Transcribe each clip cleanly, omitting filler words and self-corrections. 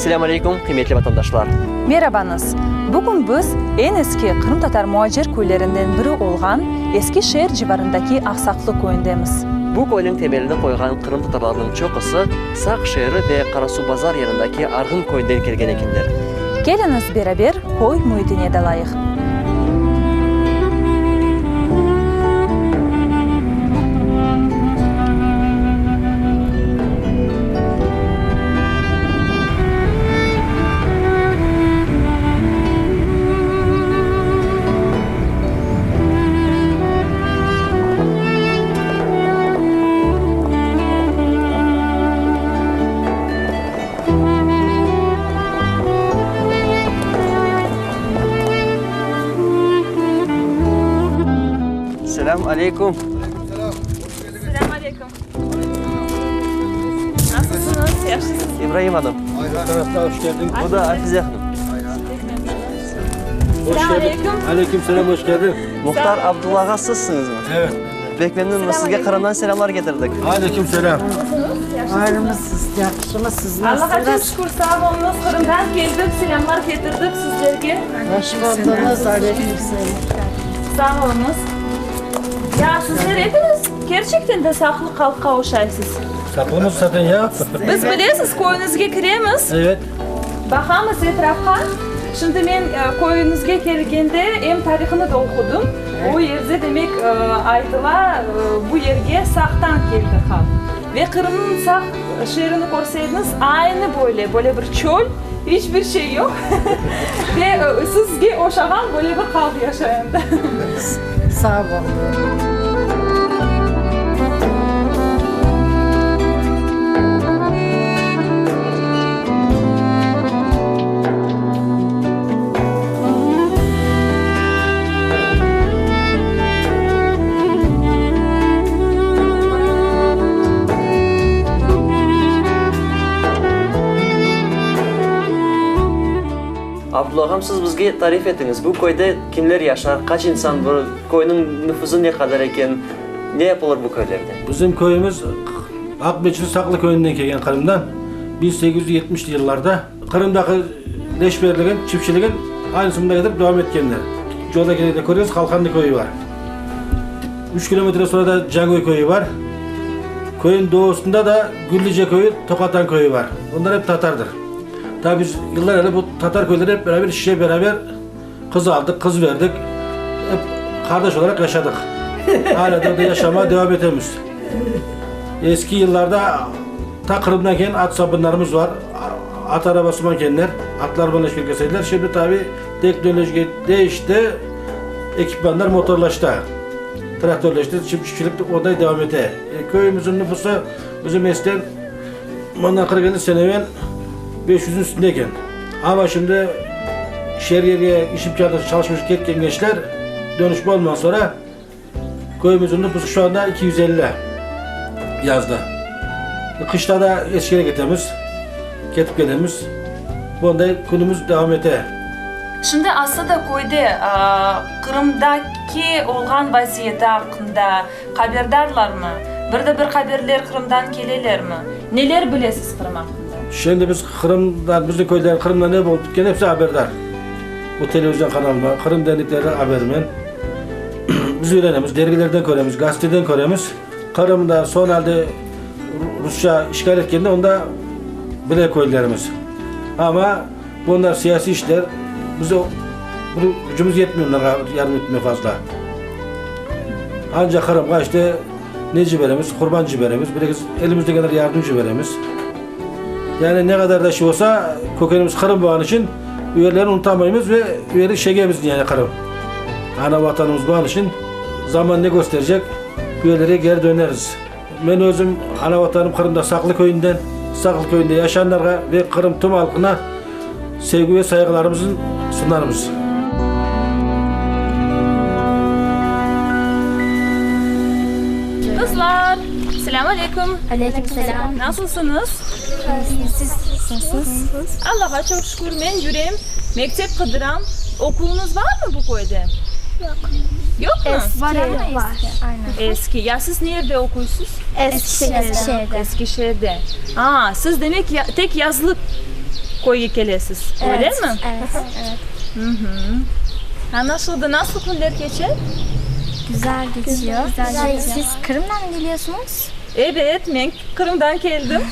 Selâm aleyküm, qıymetli vatandaşlar! Merabañız! Bugün biz eñ eski qırımtatar muacir köylerinden biri olğan Eski şeer civarındaki Aqsaqlı köyündemiz. Bu köyniñ temelini qoyğan qırımtatarlarnıñ çoqusı Saq şeeri ve Qarasuvbazar yanındaki Arğın köyünden kelgen ekenler. Keliñiz beraber köy müitine dalayıq. Selâm aleyküm! Selâm aleyküm! Nasılsıñız? Yahşısız? İbraim hanım. Bu da Afize hanım. Selâm aleyküm! Aleyküm selâm, hoş keldiñ. Muhtar Abdulla ağa sizsiñizmi? Evet. Pek memnünmiz, sizge Qırımdan selâmlar ketirdik. Aleyküm selâm. Ayrımısız, yahşımısız, Allah'a çoq nasılsıñız? şükür, sağ oluñız. Qırımdan keldik, selâmlar ketirdik sizlerge. Hoş bulduñız, aleyküm selâm. Sağ oluñız. Ya sizler epiñiz kerçekten de saqlı halqqa oşaysız. Saqlımız zaten ya. Biz bilesiz, köyüñizge kiremiz. Evet. Baqamız etrafqa. Şimdi men köyüñizge kelgende em tarihını da oqudım. O yerde, demek, aytıla, bu yerge Saqtan keldi halq. Ve Qırımnıñ Saq şeerini körseydiñiz, aynı böyle, böyle bir çöl, iç bir şey yoq. Ve sizge oşağan böyle bir halq yaşay anda. Sağ ol. Abdulla ağam, siz bizge tarif etiñiz, bu köyde kimler yaşar, qaç insan bar, köyniñ nüfusı ne qadar eken, ne yapılır bu köylerde? Bizim köyümiz Aqmeçit Saqlı köyünden kelgen Qırımdan, 1870 yıllarda. Qırımdaki leşberligin, çiftçiligin aynısı mında ketirip devam etkenler. Yolda kelgende köresiz, Qalqanlı köyü bar. Üç kilometre sonra da Canköy köyü bar. Köyün doğusında da Güllüce köyü, Toqatan köyü bar. Bunlar hep tatardır. Tabi biz yıllar evvel bu tatar köyleri hep beraber, iç içe beraber qız aldıq, qız verdik. Hep qardaş olaraq yaşadıq. Hala da yaşamağa devam etemiz. Eski yıllarda Ta Qırımdan kelgen at sabınlarımız var, at arabasıman kelgenler, atlar bilen işke kesediler. Şimdi tabi teknoloji değişti, ekipmanlar motorlaştı, traktörleşti, şimdi çiftçilik onday devam ete. E, köyümüzün nüfusu bizim eskiden bundan 40-50 sene evvel 500'ün üstünde eken. Ama şimdi şeer yerge iş imkânı çalışmış ketken gençler dönüşme olmadan sonra Köyümizin nüfusu şu anda 250 yazda. Qışta da Eskişehir'e ketemiz, ketip kelemiz. Bunday künümüz devam ete. Şimdi aslı da köyde Qırımdaki olğan vaziyeti aqqında haberdarlarmı? Bir de bir haberler Qırımdan kelelermi? Neler bilesiz Qırım aqqında? Şimdi biz Qırımdan, bizim köyler Qırımda ne bolıp bitken hepsi haberdar. Bu televizyon kanalı, Qırım dernekleri habermen. Biz öğrenemiz, dergilerden köremiz, gazeteden köremiz. Qırımda son halde Rusça işgal etkende onda bile köylerimiz. Ama bunlar siyasiy işler, bize bunu gücümüz yetmiyor onlara yardım etmeye fazla. Ancaq Qırımğa işte ne ciberemiz, qurban ciberemiz, bir elimizden kadar yardım ciberemiz. Yani ne kadar da şey olsa kökenimiz Qırım bolğanı içün Üyerlerni unutamaymız ve üyerlik şegemiz yani Qırım. Ana Vatanımız bolğanı içün zaman ne kösterecek, üyerlerge geri döneriz. Men özüm ana Vatanım Qırımda Saqlı köyünden, Saqlı köyünde yaşayanlarğa ve Qırım tüm halqına sevgi ve sayğılarımızı sunarmız. Qızlar, selâm aleyküm! Aleyküm selâm! Nasılsıñız? Siz nasılsıñız? Allağa çoq şükür, men yürem, mektep qıdıram. Oqulıñız barmı bu köyde? Yoq. Yoqmı? Eski var ama eski. Aynen. Eski. Ya siz ne yerde oquysız? Eskişehirde. Eskişehirde. Aa, siz demek tek yazlıq. köyge kelesiz, öylemi? Evet, evet. Añlaşıldı. Nasıl künler keçe? Güzel geçiyor. Güzel. Siz Kırım'dan mı geliyorsunuz? Ebet, men Qırımdan keldim.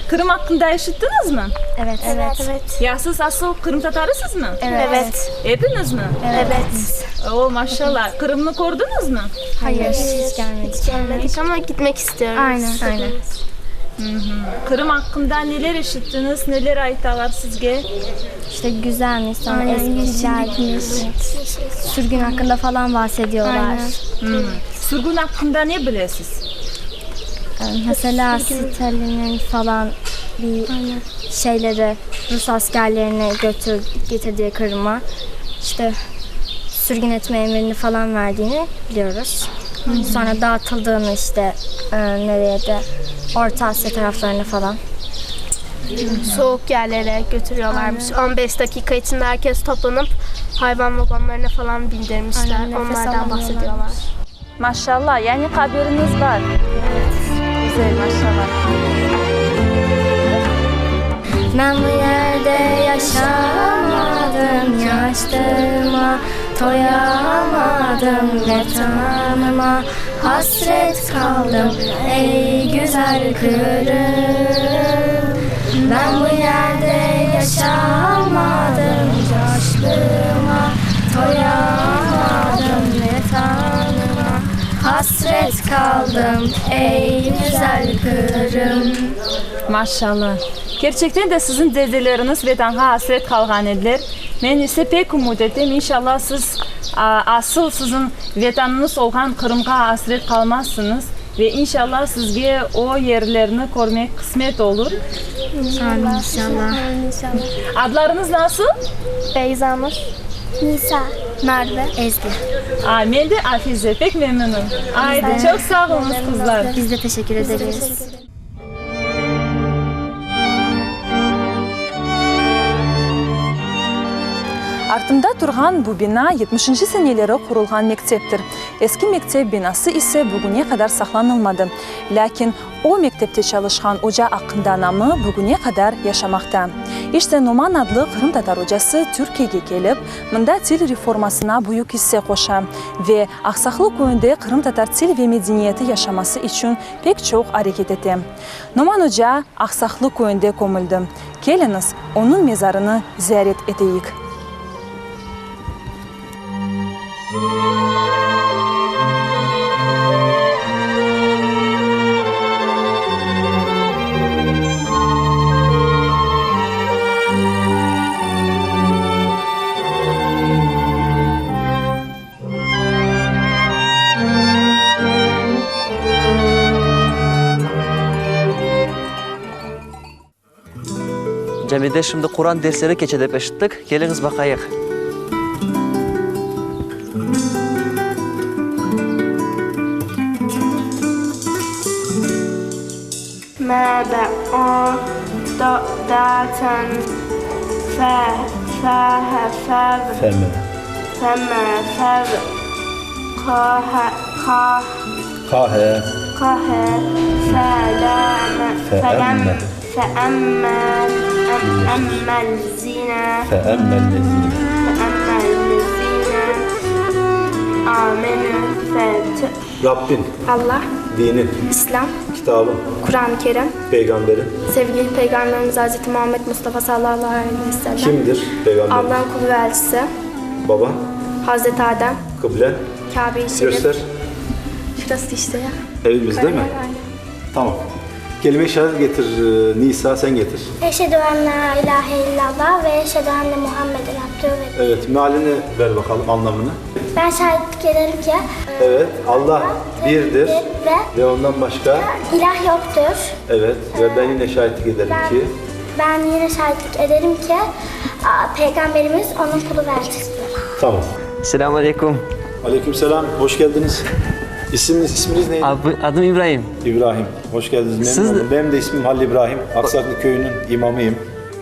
Qırım aqqında eşittiñizmi? Evet. Evet. Evet. Ya siz asıl qırımtatarısızmı? Evet. Epiñizmi? Evet. O, maşallah. Qırımnı kördiñizmi? Hayır, hiç gelmedik. Hiç gelmedik ama gitmek istiyoruz. Aynen, aynen. Qırım aqqında neler eşittiñiz, neler aytalar sizge? İşte güzelmiş, sonra eskiler, sürgün hakkında falan bahsediyorlar. Sürgün aqqında ne bilesiz? Mesela Stalin'in falan bir şeyleri Rus askerlerini götür, getirdiği Kırım'a işte sürgün etme emrini falan verdiğini biliyoruz. Sonra dağıtıldığını işte nereye de Orta Asya taraflarına falan. Soğuk yerlere götürüyorlarmış. 15 dakika içinde herkes toplanıp hayvan vagonlarına falan bindirmişler. Aynen, nefes Onlardan alamıyorlarmış. bahsediyorlar. Maşallah, yani haberiñiz bar. Güzel, maşallah. Men bu yerde yaşamadım, Yaşlığıma toyamadım, Vetanıma hasret qaldım, Ey güzel Qırım. Men bu yerde yaşamadım, Yaşlığıma toyamadım, Vetanıma hasret qaldım, Ey güzel Qırım. Maşallah! Kerçekten de siziñ dedeleriñiz Vetanğa asret qalğan ediler. Men ise pek ümüt etem, inşallah siz asıl siziñ Vetanıñız olğan Qırımğa asret qalmazsıñız ve inşallah sizge o yerlerni körmek qısmet olur. Amin, inşallah. Adlarıñız nasıl? Beyzanur. Nisa. Merve. Ezgi. A, men de Afize, pek memnünim. Aydı, çoq sağ oluñız, qızlar. Biz de teşekkür ederiz. Artımda turğan bu bina yetmişinci seneleri qurulğan mekteptir. Eski mektep binası ise bugüne qadar saqlanılmadı. Lâkin o mektepte çalışqan oca aqqında namı bugüne qadar yaşamaqta. İşte Noman adlı qırımtatar ocası Türkiyege kelip, mında til reformasına büyük isse qoşa ve Aqsaqlı köyünde qırımtatar til ve medeniyeti yaşaması içün pek çoq areket ete. Noman oca Aqsaqlı köyünde kömüldi. Keliñiz, onıñ mezarını ziyaret eteyik. Camide şimdi Quran dersleri keçe dep eşittik. Keliñiz baqayıq. M, B, O, D, D, T, N, F, F, H, F, V, F, M. F, M, F, V, K, H, K, K, H. K, H, F, L, M, F, M. F, M, M, M, L, Zine, F, M, L, Zine. F, M, L, Zine, A, M, N, F, T. Rabbin. Allah. Dinin. İslâm. Kitabın. Quran-ı Kerim. Peygamberin. Sevgili Peygamberimiz Hazreti Muhammed Mustafa sallallahu aleyhi ve sellem. Kimdir Peygamberimiz? Allah'ın kulu ve elçisi. Baban. Hazreti Adem. Qıble. Kâbe-i Şerif. Göster. Şurası işte ya. Evimiz değil mi? Aynen. Tamam. Kelime-i şehadet getir, Nisa, sen getir. Eşhedü en la ilahe illallah ve eşhedü enne Muhammeden abdühü ve Evet, mealini ver bakalım, anlamını. Ben şahitlik ederim ki, Evet, Allah birdir ve ve ondan başka ilah yoktur. Evet, ve ben yine şahitlik ederim Ben, ki ben yine şahitlik ederim ki, Peygamberimiz onun kulu ve elçisidir. Tamam. Selâm aleyküm. Aleyküm selâm, hoş keldiñiz. İsimniz, isminiz neydi? Adım İbraim. İbrahim, hoş geldiniz, memnun Siz oldum. Benim de ismim Halil İbrahim, Aqsaqlı köyüniñ imamıyım.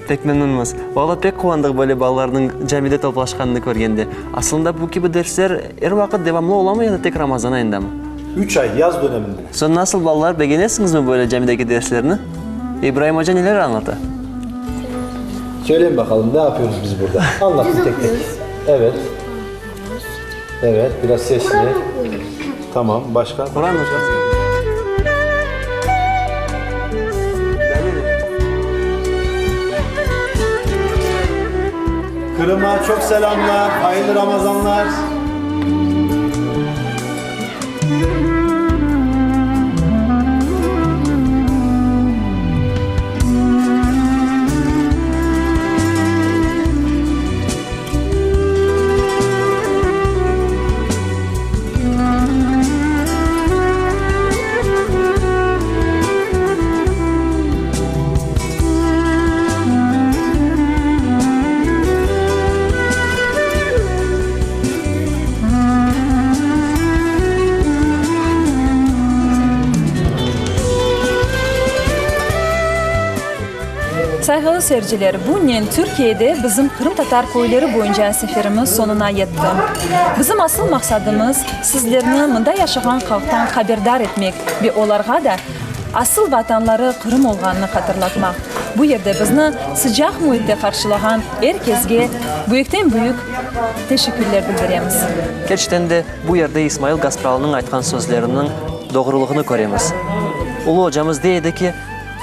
Pek memnunmız. Valla pek quvandıq böyle balalarnıñ camide toplaşqanını körgende. Aslında bu kibi dersler er vaqıt devamlı olamı ya da tek Ramazan ayındamı? Üç ay, yaz döneminde. Soñ nasıl balalar, begenesiñizmi böyle camideki derslerni? İbraim oca neler añlata? Söyleyin bakalım, ne yapıyoruz biz burada? Anlatın tek tek. Evet. Evet, biraz sesli. Tamam, başka? Quran oquymız. Kırım'a çok selamlar, hayırlı Ramazanlar. Sayğılı seyirciler, bunen Türkiyede bizim qırımtatar köyleri boyunca seferimiz soñuna yetti. Bizim asıl maqsadımız, sizlerni mında yaşağan halqtan haberdar etmek ve olarğa da asıl vatanları Qırım olğanını hatırlatmaq. Bu yerde bizni sıcaq müitte qarşılağan er kesge büyükten-büyük teşekkürler bildiremiz. Kerçekten de, bu yerde İsmail Gaspralınıñ aytqan sözleriniñ doğrulığını köremiz. Ulu ocamız dey edi ki,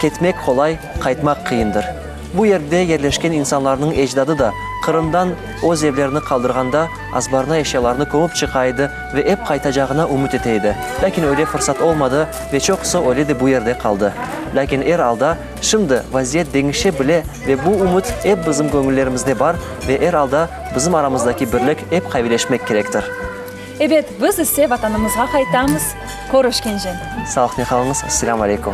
Ketmek qolay, qaytmaq qıyındır. Bu yerde yerleşken insanlarnıñ ecdadı da Qırımdan öz evlerini qaldırğanda azbarına eşyalarını kömüp çıqa edi ve ep qaytacağına ümüt ete edi. Lâkin öyle fırsat olmadı ve çoqusı öyle de bu yerde qaldı. Lâkin er alda şimdi vaziyet deñişe bile ve bu ümüt ep bizim göñüllerimizde bar ve er alda bizim aramızdaki birlik ep qavileşmek kerektir. Ebet, biz ise Vatanımızğa qaytamız. Körüşkence! Sağlıqnen qalıñız. Selâm aleykum.